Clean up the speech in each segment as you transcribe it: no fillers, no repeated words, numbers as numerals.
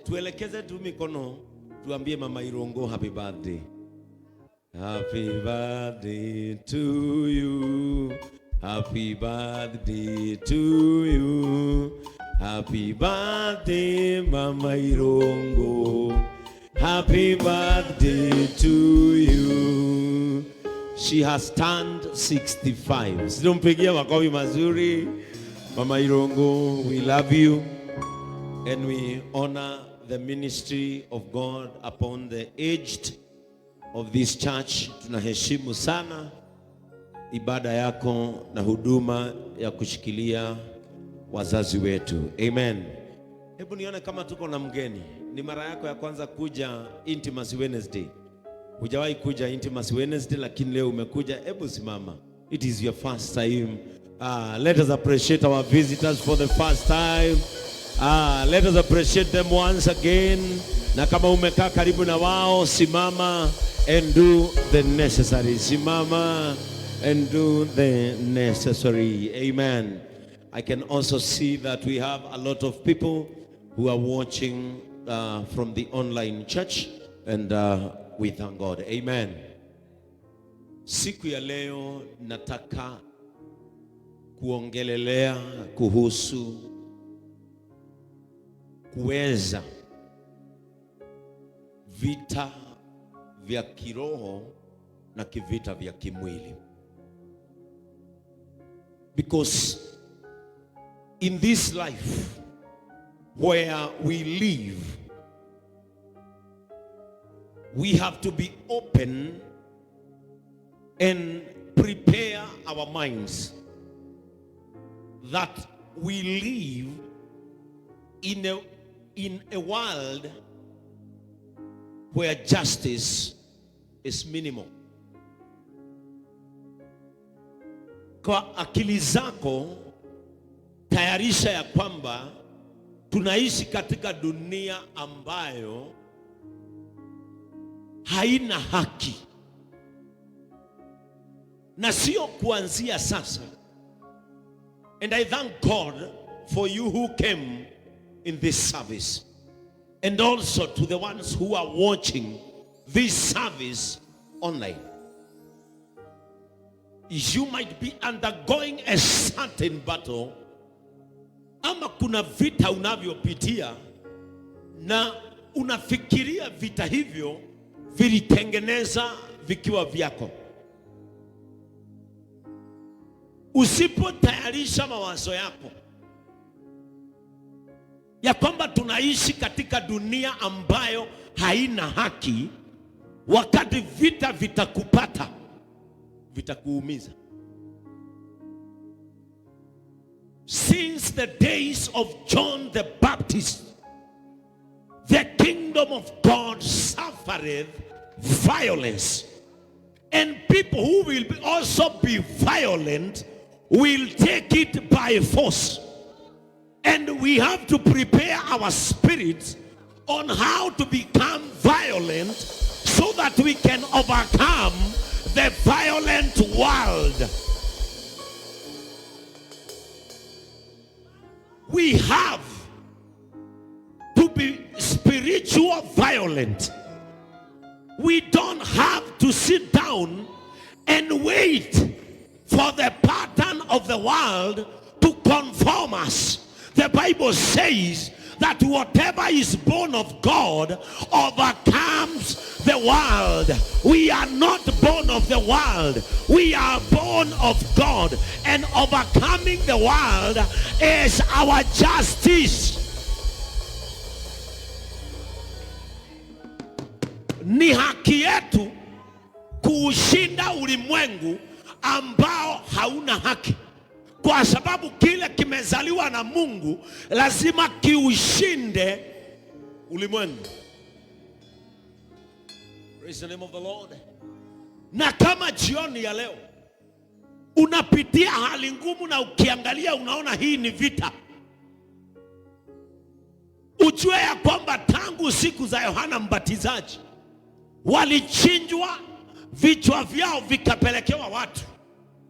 Tuelekeze tu mikono tuambie Mama Irungu happy birthday. Happy birthday to you. Happy birthday to you. Happy birthday, Mama Irungu. Happy birthday to you. She has turned 65. Si tumpigie makofi mazuri. Mama Irungu, we love you and we honor the ministry of God upon the aged of this church. Tunaheshimu sana ibada yako na huduma ya kushikilia wazazi wetu. Amen. Hebu nione kama tuko na mgeni. Ni mara yako ya kwanza kuja Intimacy Wednesday. Hujawahi kuja Intimacy Wednesday, lakini leo umekuja. Hebu simama. It is your first time. Let us appreciate our visitors for the first time. Let us appreciate them once again. Na kama umekaa karibu na wao, simama and do the necessary. Simama and do the necessary. Amen. I can also see that we have a lot of people who are watching from the online church, and we thank God. Amen. Siku ya leo nataka kuongelelea kuhusu kuweza vita vya kiroho na kivita vya kimwili. Because in this life where we live, we have to be open and prepare our minds that we live in a world where justice is minimal. Kwa akili zako tayarisha ya kwamba tunaishi katika dunia ambayo haina haki, na sio kuanzia sasa. And I thank God for you who came in this service, and also to the ones who are watching this service online. You might be undergoing a certain battle, ama kuna vita unavyopitia na unafikiria vita hivyo vilitengeneza vikiwa vyako. Usipotayarisha mawazo yako ya kwamba tunaishi katika dunia ambayo haina haki, wakati vita vitakupata vitakuumiza. Since the days of John the Baptist, the kingdom of God suffereth violence, and people who will also be violent will take it by force. And we have to prepare our spirits on how to become violent so that we can overcome the violent world. We have to be spiritual violent. We don't have to sit down and wait for the pattern of the world to conform us. The Bible says that whatever is born of God overcomes the world. We are not born of the world. We are born of God. And overcoming the world is our justice. Ni haki yetu kuushinda ulimwengu ambao hauna haki, kwa sababu kile kimezaliwa na Mungu lazima kiushinde ulimwengu. Praise the name of the Lord. Na kama jioni ya leo unapitia hali ngumu na ukiangalia unaona hii ni vita, ujue ya kwamba tangu siku za Yohana Mbatizaji walichinjwa, vichwa vyao vikapelekewa watu,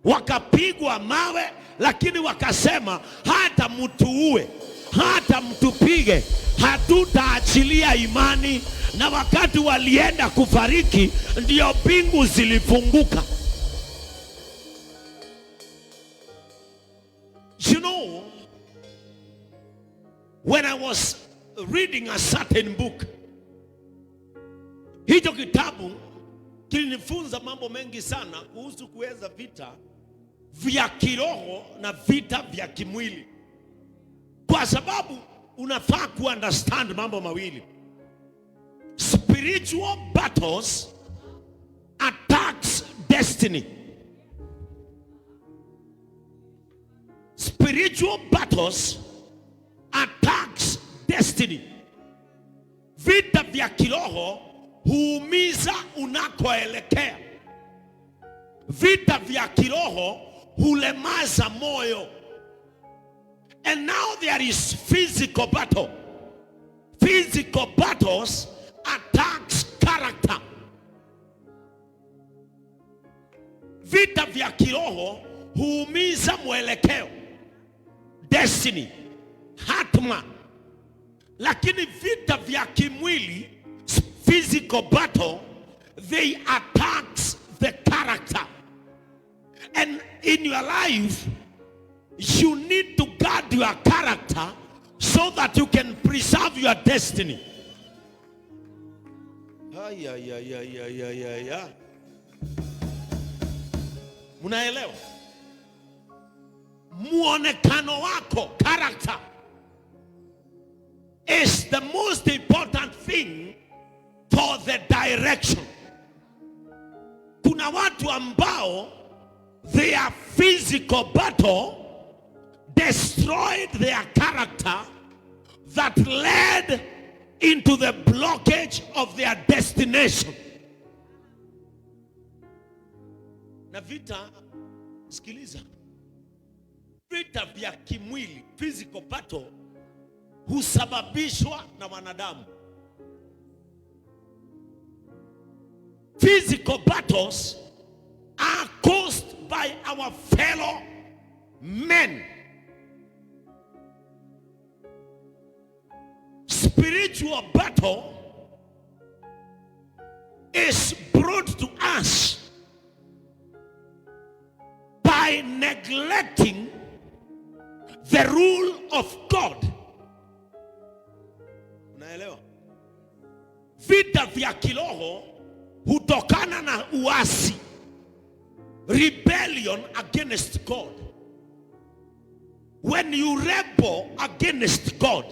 wakapigwa mawe, lakini wakasema hata mtuue, Hata mtupige, hatutaachilia imani. Na wakati walienda kufariki, ndio mbingu zilifunguka. You know, when I was reading a certain book, hicho kitabu kilinifunza mambo mengi sana kuhusu kuweza vita vya kiroho na vita vya kimwili, kwa sababu unafaa ku understand mambo mawili. Spiritual battles attacks destiny. Spiritual battles attacks destiny. Vita vya kiroho huumiza unakoelekea. Vita vya kiroho hulemaza moyo. And now there is physical battle. Physical battles attacks character. Vita vya kiroho huumiza mwelekeo, destiny, hatma. Lakini vita vya kimwili, physical battle, they attacks the character. And in your life, you need to guard your character so that you can preserve your destiny. Ay, ay, ay, ay, ay, ay, ay, ay. Munaelewa? Muonekano wako, character, is the most important thing for the direction. Kuna watu ambao their physical battle destroyed their character that led into the blockage of their destination. Na vita, sikiliza, vita vya kimwili, physical battle, husababishwa na wanadamu. Physical battles are caused by our fellow men. Spiritual battle is brought to us by neglecting the rule of God. Unaelewa? Vita vya kiroho hutokana na uasi, rebellion against God. When you rebel against God,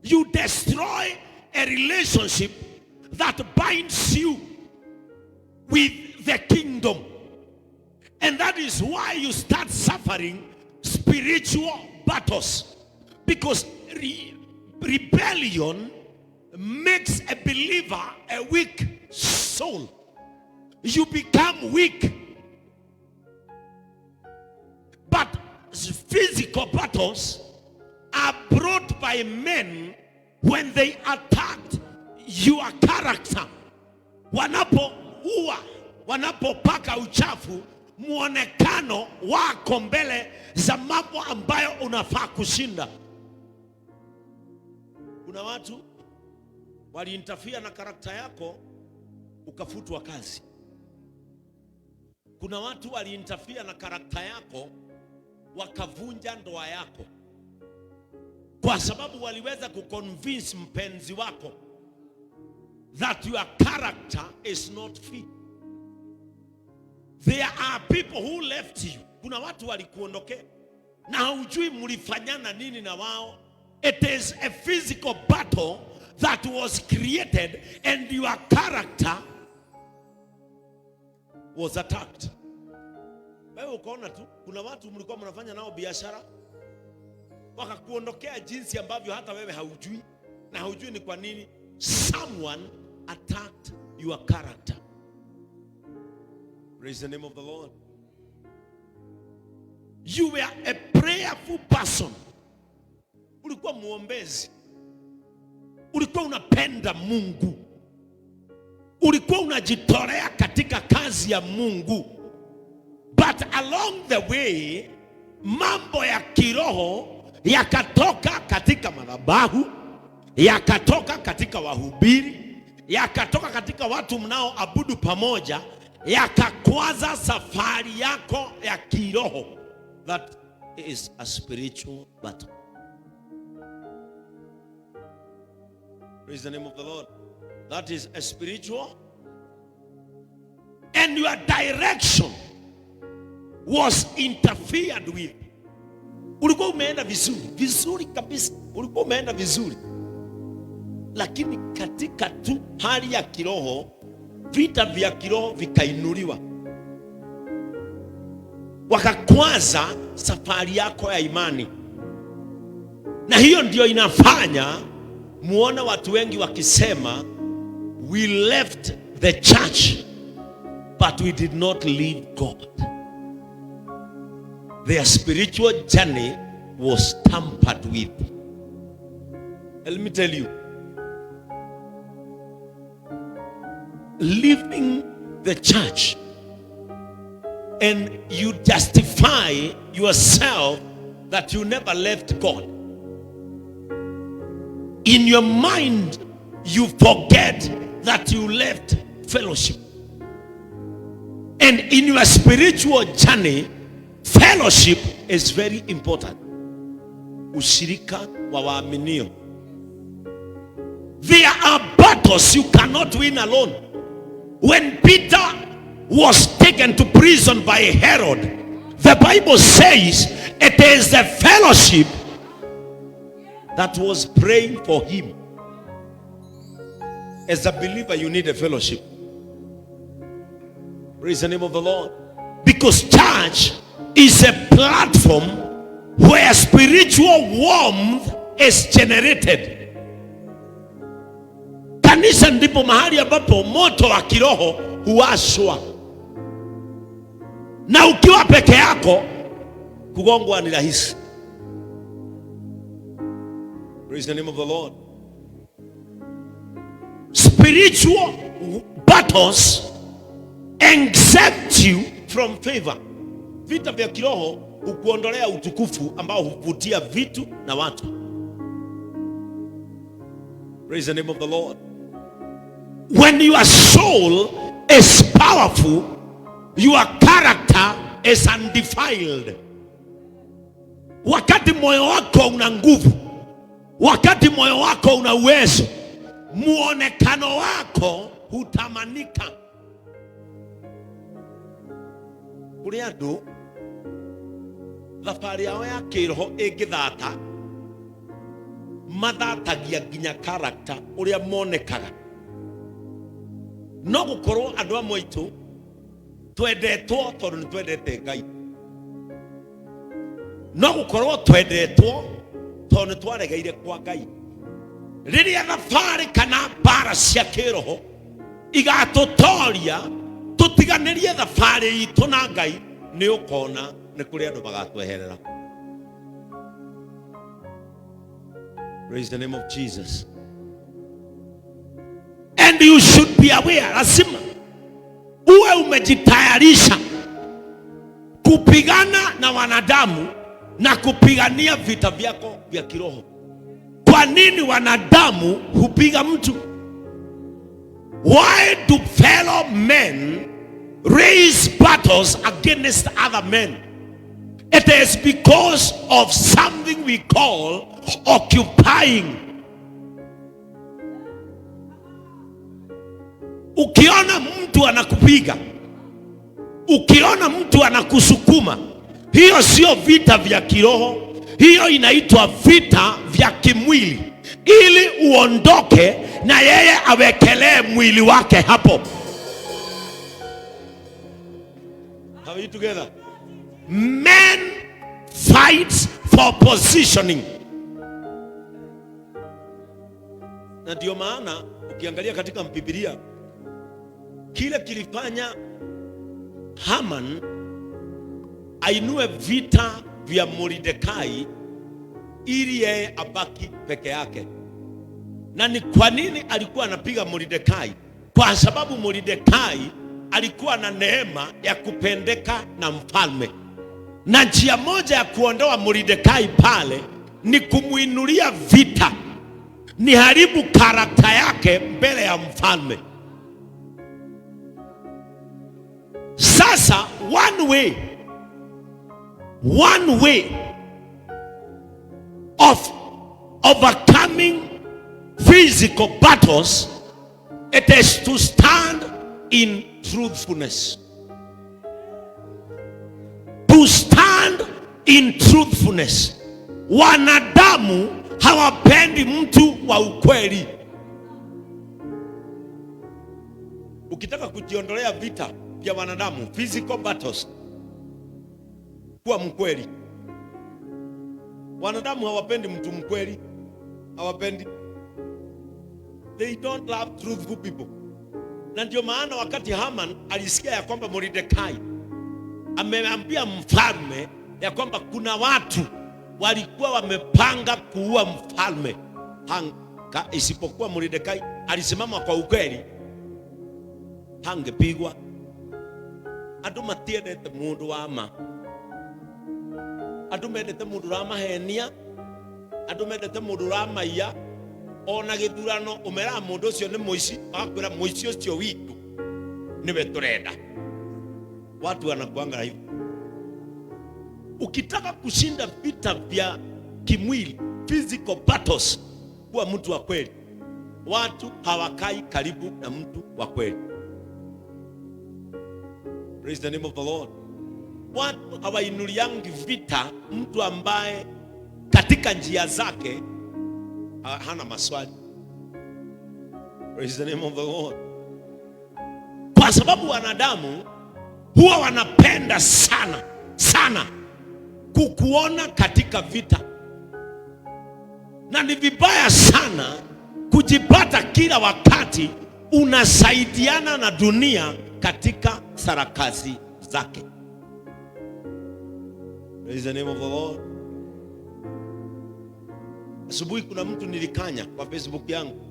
you destroy a relationship that binds you with the kingdom. And that is why you start suffering spiritual battles. Because rebellion makes a believer a weak soul. You become weak. But physical battles are brought by men when they attacked your character. Wanapoua, wanapopaka uchafu muonekano wako mbele za mambo ambayo unafaa kushinda. Kuna watu waliinterfere na character yako ukafutwa kazi. Kuna watu waliinterfere na character yako wakavunja ndoa yako, kwa sababu waliweza kuconvince mpenzi wako that your character is not fit. There are people who left you. Kuna watu walikuondokea na haujui mlifanyana nini na wao. It is a physical battle that was created and your character was attacked. Wewe ukaona tu kuna watu mlikuwa mnafanya nao biashara wakakuondokea jinsi ambavyo hata wewe haujui na haujui ni kwa nini. Someone attacked your character. Praise the name of the Lord. You were a prayerful person. Ulikuwa muombezi, ulikuwa unapenda Mungu, ulikuwa unajitolea katika kazi ya Mungu, but along the way mambo ya kiroho yakatoka katika madhabahu, yakatoka katika wahubiri, yakatoka katika watu mnaoabudu pamoja, yakakwaza safari yako ya kiroho. That is a spiritual battle. Praise the name of the Lord. That is a spiritual. And your direction was interfered with. Ulikuwa umeenda vizuri, vizuri kabisa. Ulikuwa umeenda vizuri. Lakini katika tu hali ya kiroho, vita vya kiroho vikainuliwa. Wakakwaza safari yako ya imani. Na hiyo ndio inafanya muone watu wengi wakisema, we left the church but we did not leave God. Their spiritual journey was tampered with. Let me tell you, leaving the church and you justify yourself that you never left God. In your mind, you forget that you left fellowship. And in your spiritual journey, fellowship is very important. Ushirika wa waaminio. There are battles you cannot win alone. When Peter was taken to prison by Herod, the Bible says it is the fellowship that was praying for him. As a believer, you need a fellowship. Praise the name of the Lord. Because church is a platform where spiritual warmth is generated. Kanisa ndipo mahali ambapo moto wa kiroho huwashwa. Na ukiwa peke yako, kugongwa ni rahisi. Praise the name of the Lord. Spiritual battles exempt you from favor. Vita vya kiroho hukuondolea utukufu ambao huvutia vitu na watu. Praise the name of the Lord. When your soul is powerful, your character is undefiled. Wakati moyo wako una nguvu, wakati moyo wako una uwezo, muonekano wako hutamanika. Kuri andu thabarĩ yao ya kĩroho ĩngĩthata, mathatagia nginya character ũrĩa monekaga. No gũkorwo andũ amwe aitũ twendetwo tondũ nĩ twendete Ngai. No gũkorwo twendetwo tondũ nĩ twaregeire kwa Ngai. Rĩrĩa thabarĩ kana mbara cia kĩroho igatũtoria tũtiganĩrie thabarĩ itũ na Ngai, nĩ ũkona nĩ kũrĩ andũ magatweherera. Praise the name of Jesus. And you should be aware, lazima uwe umejitayarisha kupigana na wanadamu na kupigania vita vyako vya kiroho. Kwa nini wanadamu hupiga mtu? Why do fellow men raise battles against other men? It is because of something we call occupying. Ukiona mtu anakupiga, ukiona mtu anakusukuma, hiyo sio vita vya kiroho, hiyo inaitwa vita vya kimwili, ili uondoke na yeye awekelee mwili wake hapo. Are we together? Men fight for positioning. Na ndio maana ukiangalia katika Biblia, kile kilifanya Haman ainue vita vya Mordekai ili yeye abaki peke yake. Na ni kwa nini alikuwa anapiga Mordekai? Kwa sababu Mordekai alikuwa na neema ya kupendeka na mfalme. Na njia moja ya kuondoa Mordekai pale Ni kumuinulia vita, niharibu character yake mbele ya mfalme. Sasa one way of overcoming physical battles, it is to stand in truthfulness. To stand in truthfulness. Wanadamu hawapendi mtu wa ukweli. Ukitaka kujiondolea vita vya wanadamu, physical battles, kuwa mkweli. Wanadamu hawapendi mtu mkweli, hawapendi. They don't love truthful people. Na ndio maana wakati Haman alisikia ya kwamba Mordekai ameambia mfalme ya kwamba kuna watu walikuwa wamepanga kuua mfalme, isipokuwa Mordekai alisimama kwa ukweli, hangepigwa. Andu matiendete mundu wa ma, andu mendete mundu uramahenia, andu mendete mundu uramaiya. Ona githurano umeraga mundu ucio ni muici, magakwira muici ucio witu niwe turenda. Watu wanakuanga hivyo. Ukitaka kushinda vita vya kimwili, physical battles, kuwa mtu wa kweli. Watu hawakai karibu na mtu wa kweli. Praise the name of the Lord. Watu hawainuliangi vita mtu ambaye katika njia zake hana maswali. Praise the name of the Lord. Kwa sababu wanadamu huwa wanapenda sana sana kukuona katika vita, na ni vibaya sana kujipata kila wakati unasaidiana na dunia katika sarakasi zake. Praise the name of the Lord. Asubuhi kuna mtu nilikanya kwa Facebook yangu,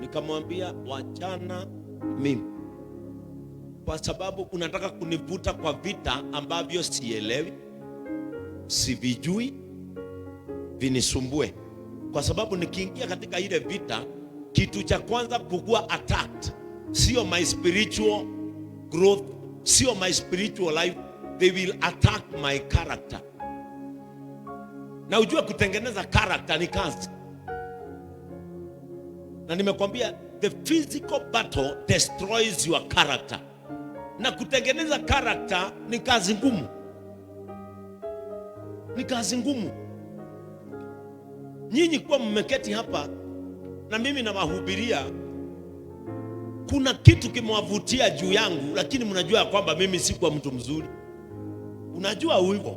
nikamwambia wachana mimi, kwa sababu unataka kunivuta kwa vita ambavyo sielewi, sivijui, vinisumbue. Kwa sababu nikiingia katika ile vita, kitu cha kwanza kukua attacked sio my spiritual growth, sio my spiritual life, they will attack my character. Na ujue kutengeneza character ni kazi, na nimekwambia the physical battle destroys your character, na kutengeneza character ni kazi ngumu, ni kazi ngumu. Nyinyi kuwa mmeketi hapa na mimi nawahubiria, kuna kitu kimewavutia juu yangu, lakini mnajua ya kwamba mimi sikuwa mtu mzuri, unajua hivyo.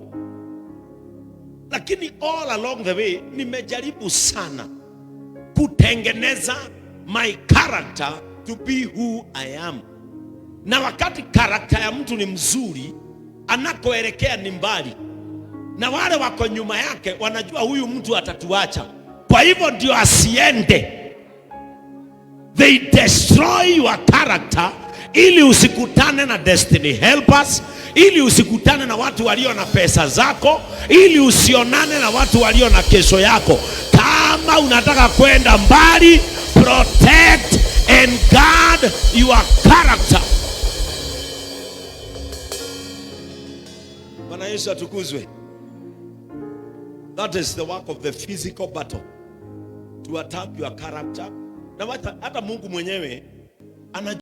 Lakini all along the way nimejaribu sana kutengeneza my character to be who I am. Na wakati character ya mtu ni mzuri, anakoelekea ni mbali, na wale wako nyuma yake wanajua huyu mtu atatuacha, kwa hivyo ndio asiende. They destroy your character ili usikutane na destiny helpers, ili usikutane na watu walio na pesa zako, ili usionane na watu walio na kesho yako. Kama unataka kwenda mbali, protect and guard your character. Bwana Yesu atukuzwe. That is the work of the physical battle, to attack your character. Na hata Mungu mwenyewe anajua.